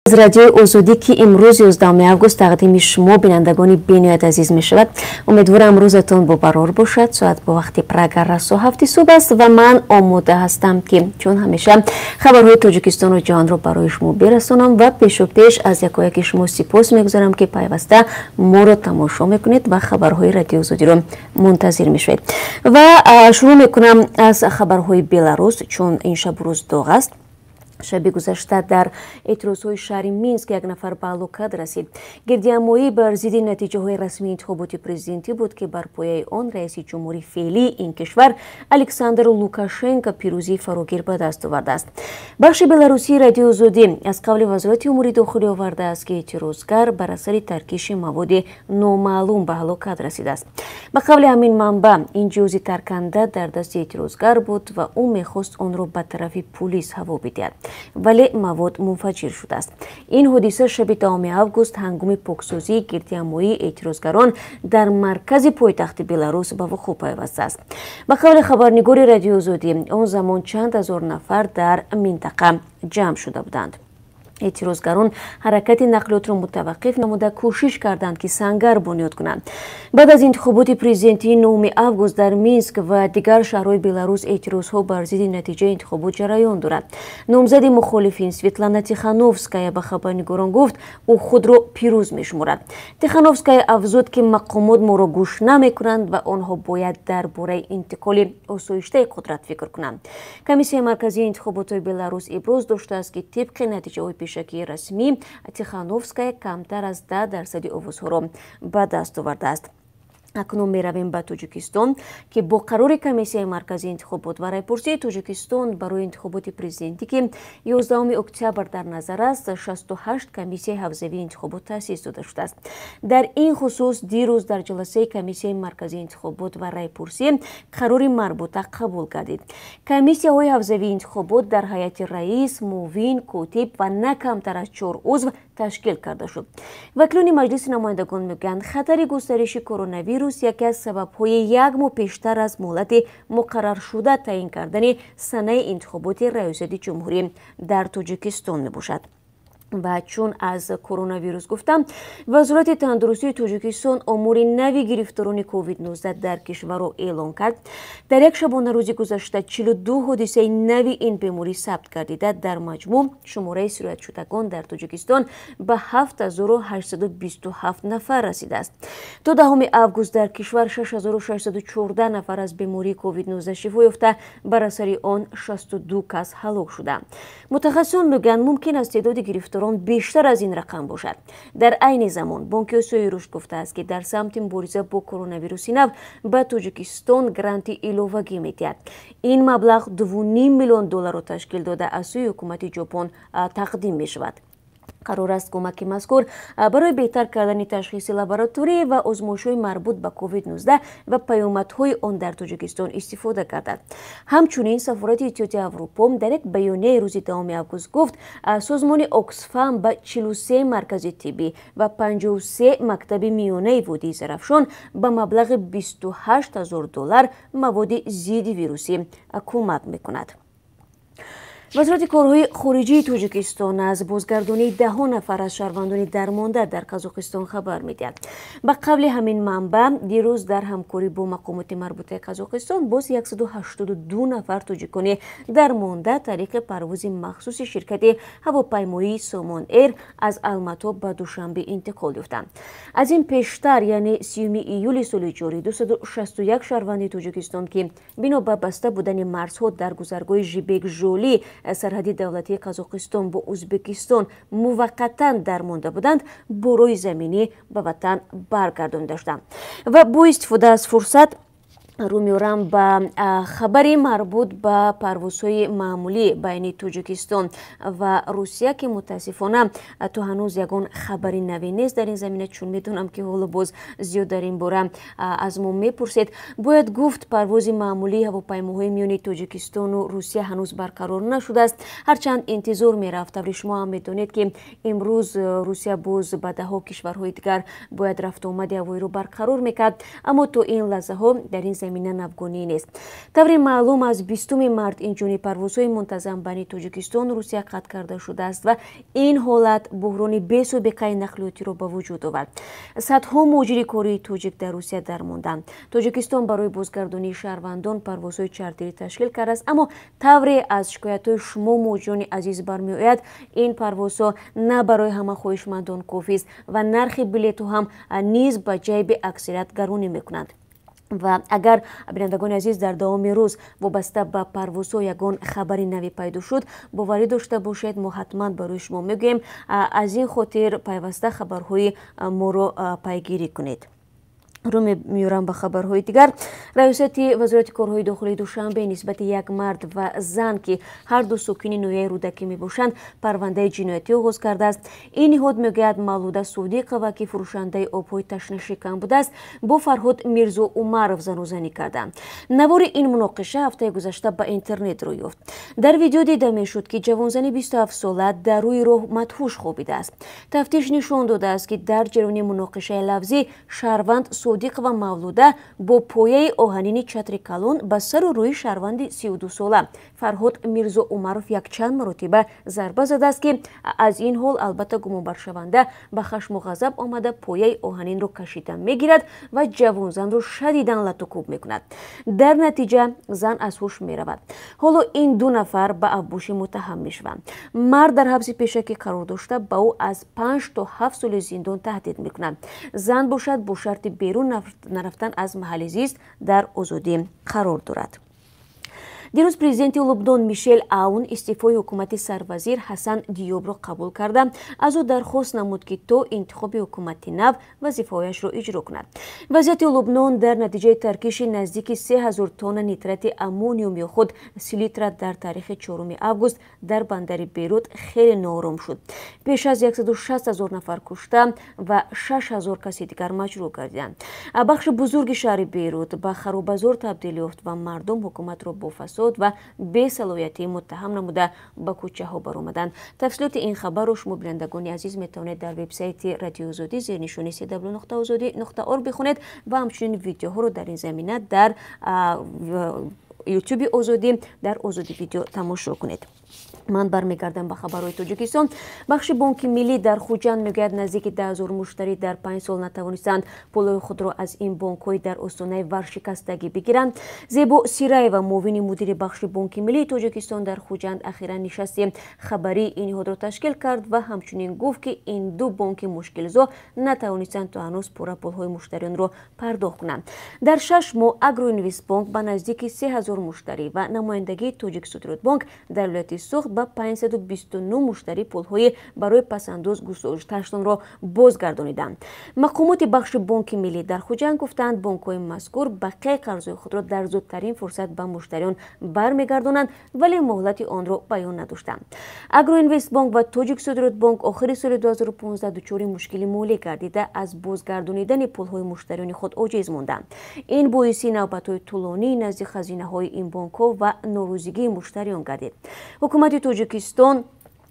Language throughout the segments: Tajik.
Аз Радиои Озодӣ, ки имрӯз 11 август тақдими шумо, бинандагони бениҳоят азиз, мешавад. Умедворам, рӯзатон бобарор бошад. Соат бо вақти Прага расо 7-и субҳ аст ва ман омода ҳастам, ки чун ҳамеша хабарҳои Тоҷикистону ҷаҳонро барои шумо бирасонам ва пешу пеш аз якояки шумо сипос мегузорам, ки пайваста моро тамошо мекунед ва хабарҳои Радиои Озодиро мунтазир мешавед. Ва шурӯъ мекунам аз хабарҳои Беларус, чун ин шабу рӯз доғ аст. Шаби гузашта дар эътирозҳои шаҳри Минск як нафар ба ҳалокат расид. Гирдиҳамоӣ бар зидди натиҷаҳои расмии интихоботи президентӣ буд, ки бар пояи он раиси ҷумҳури феълии ин кишвар Александр Лукашенко пирӯзии фарогир ба даст овардааст. Бахши беларусии Радиои Озодӣ аз қавли Вазорати умури дохилӣ овардааст, ки эътирозгар бар асари таркиши маводи номаълум ба ҳалокат расидааст. Ба қавли ҳамин манбаъ, ин ҷиҳози тарканда дар дасти эътирозгар буд ва ӯ мехост онро ба тарафи пулис ҳаво бидиҳад, вале мавод мунфаҷир шудааст. Ин ҳодиса шаби 10 август ҳангоми поксозии гирдиҳамоии эътирозгарон дар маркази пойтахти Беларус ба вуқӯъ пайвастааст. Ба қавли хабарнигори Радиои Озодӣ, он замон чанд ҳазор нафар дар минтақа ҷамъ шуда буданд. Эътирозгарон ҳаракати нақлиётро мутаваққиф намуда, кӯшиш карданд, ки сангар бунёд кунанд. Баъд аз интихоботи президентии 9 август дар Минск ва дигар шаҳрҳои Беларус эътирозҳо бар зидди натиҷаи интихобот ҷараён дорад. Номзади мухолифин Светлана Тихановская ба хабарнигорон гуфт, ӯ худро пирӯз мешуморад. Тихановская афзуд, ки мақомот моро гӯш намекунанд ва онҳо бояд дар бораи интиқоли осоиштаи қудрат фикр кунанд. Комиссияи марказии интихоботҳои Беларус иброз доштааст, ки тибқи натиҷаҳои пешакии расмӣ Тихановская камтар аз 10 дарсади овозҳоро ба даст овардааст. Акнун меравем ба Тоҷикистон, ки бо қарори Комиссияи марказии интихобот ва райпурсии Тоҷикистон барои интихоботи президентӣ, ки 11 октябр дар назар аст, 68 комиссияи ҳавзавии интихобот таъсис дода шудааст. Дар ин хусус дирӯз дар ҷаласаи Комиссияи марказии интихобот ва райпурсӣ қарори марбута қабул гардид. Комиссияҳои ҳавзавии интихобот дар ҳайати раис, муовин, котиб ва на камтар аз чор узв ташкил карда шуд. Вакилони Маҷлиси намояндагон мегӯянд, хатари густариши коронавирус яке аз сабабҳои як моҳ пештар аз муҳлати муқарраршуда таъин кардани санаи интихоботи раёсати ҷумҳурӣ дар Тоҷикистон мебошад. Ва чун аз коронавирус гуфтам, Вазорати тандурустии Тоҷикистон омори нави гирифторони COVID-19 дар кишварро эълон кард. Дар як шабонарӯзи гузашта 42 ҳодисаи нави ин беморӣ сабт гардида, дар маҷмӯъ шумораи сироятшудагон дар Тоҷикистон ба 7827 нафар расидааст. То 10 август дар кишвар 6614 нафар аз бемории COVID-19 шифо ёфта, бар асари он 62 кас ҳалок шуданд. Мутахассисон мегӯянд, мумкин аст теъдоди гирифторон бештар аз ин рақам бошад. Дар айни замон Бонки Осиёи рушд гуфтааст, ки дар самти мубориза бо коронавируси нав ба Тоҷикистон гранти иловагӣ медиҳад. Ин маблағ 2,5 миллион долларро ташкил дода, аз сӯи ҳукумати Ҷопон тақдим мешавад. Қарор аст, кӯмаки мазкур барои беҳтар кардани ташхиси лабораторӣ ва озмоишҳои марбут ба COVID-19 ва паёмадҳои он дар Тоҷикистон истифода гардад. Ҳамчунин сафорати Иттиҳоди Аврупо дар як баёнияи рӯзи 10 август гуфт, созмони Оксфам ба 43 маркази тиббӣ ва 53 мактаби миёнаи водии Зарафшон ба маблағи 28 ҳазор доллар маводи зидди вирусӣ кӯмак мекунад. Вазорати корҳои хориҷии Тоҷикистон аз бозгардонии даҳо нафар аз шаҳрвандони дармонда дар Қазоқистон хабар медиҳад. Ба қавли ҳамин манбаъ, дирӯз дар ҳамкорӣ бо мақомоти марбутаи Қазоқистон боз 182 нафар тоҷикони дармонда тариқи парвози махсуси ширкати ҳавопаймоии Сомон Эйр аз Алмато ба Душанбе интиқол ёфтанд. Аз ин пештар, яъне 30 июли соли ҷорӣ, 261 шаҳрванди Тоҷикистон, ки бино ба баста будани марзҳо дар гузаргоҳи Жибек Жоли, сарҳади давлатии Қазоқистон бо Ӯзбекистон, муваққатан дармонда буданд, бо роҳи заминӣ ба ватан баргардонида шуданд. Ва бо истифода аз фурсат рӯ меорам ба хабари марбут ба парвозҳои маъмулӣ байни Тоҷикистон ва Русия, ки мутаассифона то ҳанӯз ягон хабари наве нест дар ин замина. Чун медонам, ки ҳоло боз зиёд дар ин бора аз мо мепурсед, бояд гуфт, парвози маъмулии ҳавопаймоҳои миёни Тоҷикистону Русия ҳанӯз барқарор нашудааст, ҳарчанд интизор мерафт. Таври шумо ҳам медонед, ки имрӯз Русия боз ба даҳо кишварҳои дигар бояд рафтуомади ҳавоиро барқарор мекард, аммо то ин лаҳзаҳо дар ин замина навгонӣ нест. Таври маълум, аз 20 март инҷунин парвозҳои мунтазам байни Тоҷикистону Русия қатъ карда шудааст ва ин ҳолат буҳрони бесобиқаи нақлиётиро ба вуҷуд овард. Садҳо муҳоҷири кории тоҷик дар Русия дармонданд. Тоҷикистон барои бозгардонии шаҳрвандон парвозҳои чартерӣ ташкил кардааст, аммо тавре аз шикоятҳои шумо муҳоҷирони азиз бармеояд, ин парвозҳо на барои ҳама хоҳишмандон кофист ва нархи билетҳо ҳам низ ба ҷайби аксарият гаронӣ мекунанд. Ва агар, бинандагони азиз, дар давоми рӯз вобаста ба парвозҳо ягон хабари навӣ пайдо шуд, боварӣ дошта бошед, мо ҳатман барои шумо мегӯем. Аз ин хотир пайваста хабарҳои моро пайгирӣ кунед. Рӯ меорам ба хабарҳои дигар. Раёсати Вазорати корҳои дохилии Душанбе нисбати як мард ва зан, ки ҳарду сокини ноҳияи Рӯдакӣ мебошанд, парвандаи ҷиноятӣ оғоз кардааст. Ин ниҳод мегӯяд, Мавлуда Содиқова, ки фурӯшандаи обҳои ташнашикан будааст, бо Фарҳод Мирзо Умаров занузанӣ карданд. Навори ин муноқиша ҳафтаи гузашта ба интернет рӯй ёфт. Дар видео дида мешуд, ки ҷавонзани 27сола дар рӯи роҳ мадҳуш хобидааст. Тафтиш нишон додааст, ки дар ҷараёни муноқишаи лафзӣ шаҳрванд Содиқова Мавлуда бо пояи оҳанини чатри калон ба сару рӯи шаҳрванди 32сола Фарҳод Мирзо Умаров якчанд маротиба зарба задааст, ки аз ин ҳол албатта гумонбаршаванда ба хашму ғазаб омада, пояи оҳанинро кашида мегирад ва ҷавонзанро шадидан латукӯб мекунад. Дар натиҷа зан аз ҳуш меравад. Ҳоло ин ду нафар ба авбошӣ муттаҳам мешаванд. Мард дар ҳабси пешакӣ қарор дошта, ба ӯ аз 5 то 7 соли зиндон таҳдид мекунад. Зан бошад, бо шарти берун нарафтан аз маҳалли зист дар озодӣ қарор дорад. Дирӯз президенти Лубнон Мишел Аун истеъфои ҳукумати сарвазир Ҳасан Диёбро қабул карда, аз ӯ дархост намуд, ки то интихоби ҳукумати нав вазифаҳояшро иҷро кунад. Вазъияти Лубнон дар натиҷаи таркиши наздики 3000 тонна нитрати аммониум ё худ селитра дар таърихи 4 август дар бандари Бейрут хеле ноором шуд. Беш аз 160 ҳазор нафар кушта ва 6 ҳазор каси дигар маҷрӯҳ гардиданд. Бахши бузурги шаҳри Бейрут ба харобазор табдил ёфт ва мардум ҳукуматро бо фасод ва бесалоҳиятӣ муттаҳам намуда, ба кӯчаҳо баромаданд. Тафсилоти ин хабарро шумо, бинандагони азиз, метавонед дар вебсайти Радиои Озодӣ зери нишони cw.ozodi.org бихонед ва ҳамчунин видеоҳоро дар ин замина дар Ютуби Озодӣ, дар Озодӣ Видео тамошо кунед. Ман бармегардам ба хабарҳои Тоҷикистон. Бахши Бонки Миллӣ дар Хуҷанд мегӯяд, наздики 10 000 муштарӣ дар 5 сол натавонистанд пулҳои худро аз ин бонкҳои дар остонаи варшикастагӣ бигиранд. Зебо Сираева, муовини мудири бахши Бонки Миллии Тоҷикистон дар Хуҷанд, ахиран нишасти хабарии ин ниҳодро ташкил кард ва ҳамчунин гуфт, ки ин ду бонки мушкилзо натавонистанд то ҳанӯз пурра пулҳои муштариёнро пардохт кунанд. Дар 6 моҳ Агроинвестбонк ба наздики 3000 муштарӣ ва намояндагии Тоҷиксодиротбонк дар вилояти Суғд ба 529 муштарӣ пулҳои барои пасандоз гузоштаашонро бозгардониданд. Мақомоти бахши Бонки Миллӣ дар Хуҷанд гуфтанд, бонкҳои мазкур бақияи қарзҳои худро дар зудтарин фурсат ба муштариён бармегардонанд, вале муҳлати онро баён надоштанд. Агроинвестбонк ва Тоҷиксодиротбонк охири соли 2015 дучори мушкили молӣ гардида, аз бозгардонидани пулҳои муштариёни худ оҷиз монданд. Ин боиси навбатҳои тӯлонии назди хазинаҳои ин бонкҳо ва норозигии муштариён гардид. Ҳукумати Тоҷикистон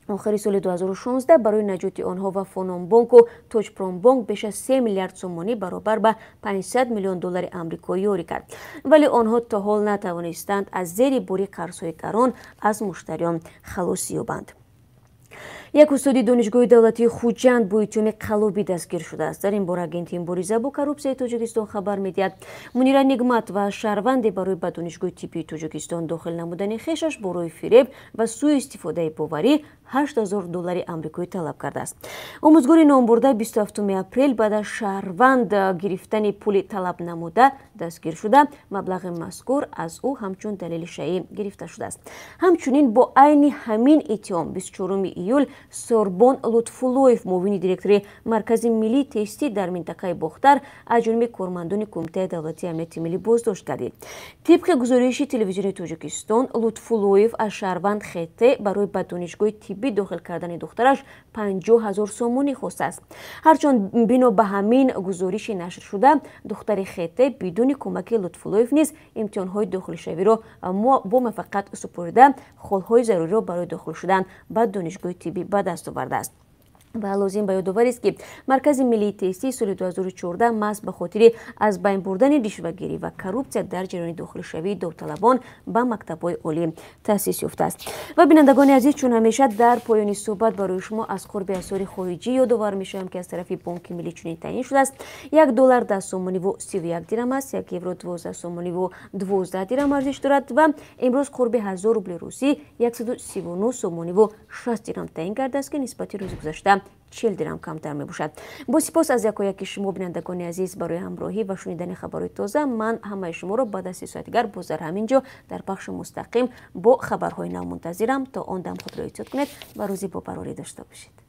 охири соли 2016 барои наҷоти онҳо ва Фанонбонку Тоҷпромбонк беш аз 3 миллиард сомонӣ, баробар ба 500 миллион доллари амрикоӣ, ёрӣ кард, вале онҳо то ҳол натавонистанд аз зери бори қарзҳои гарон аз муштариён халосӣ ёбанд. Як устоди Донишгоҳи давлатии Хуҷанд бо иттиҳоми қаллобӣ дастгир шудааст. Дар ин бора Агентии мубориза бо коррупсияи Тоҷикистон хабар медиҳад. Мунира Нигматова шаҳрванде барои ба Донишгоҳи тиббии Тоҷикистон дохил намудани хешаш бо роҳи фиреб ва сӯистифодаи боварӣ 8000 доллари амрикоӣ талаб кардааст. Омӯзгори номбурда 27 апрел баъд аз шаҳрванд гирифтани пули талаб намуда дастгир шуда, маблағи мазкур аз ӯ ҳамчун далели шайъӣ гирифта шудааст. Ҳамчунин бо айни ҳамин иттиҳом 24 июл Сорбон Лутфуллоев, муовини директори Маркази миллии тестӣ дар минтақаи Бохтар, аз ҷониби кормандони Кумитаи давлатии амнияти миллӣ боздошт гардид. Тибқи гузориши Телевизиони Тоҷикистон, Лутфуллоев аз шаҳрванд Хете барои ба донишгоҳи тиббӣ дохил кардани духтараш 50 000 сомонӣ хостааст. Ҳарчанд бино ба ҳамин гузориши нашршуда, духтари Хете бидуни кӯмаки Лутфуллоев низ имтиҳонҳои дохилшавиро бо муваффақият супорида, холҳои заруриро барои дохил шудан ба донишгоҳи тиббӣ ба даст овардааст. Ва лозим ба ёдоварист, ки Маркази миллии тестии соли 2014 маҳз ба хотири аз байн бурдани ришвагирӣ ва коррупсия дар ҷараёни дохилшавии довталабон ба мактабҳои олӣ таъсис ёфтааст. Ва, бинандагони азиз, чун ҳамеша дар поёни суҳбат барои шумо аз қурби асъори хориҷӣ ёдовар мешавам, ки аз тарафи Бонки Миллӣ чунин таъин шудааст: 1 доллар 10 сомониву 31 дирам аст, 1 евро 12 сомониву 12 дирам арзиш дорад ва имрӯз қурби 1000 рубли русӣ 139 сомониву 60 дирам таъин кардааст, ки нисбати рӯзи гузашта 40 дирам камтар мебошад. Бо сипос аз якояки шумо, бинандагони азиз, барои ҳамроҳӣ ва шунидани хабарҳои тоза. Ман ҳамаи шуморо баъд аз 3 соати дигар боз дар ҳамин ҷо дар пахши мустақим бо хабарҳои нав мунтазирам. То он дам худро эҳтиёт кунед ва рӯзи бобарорӣ дошта бошед.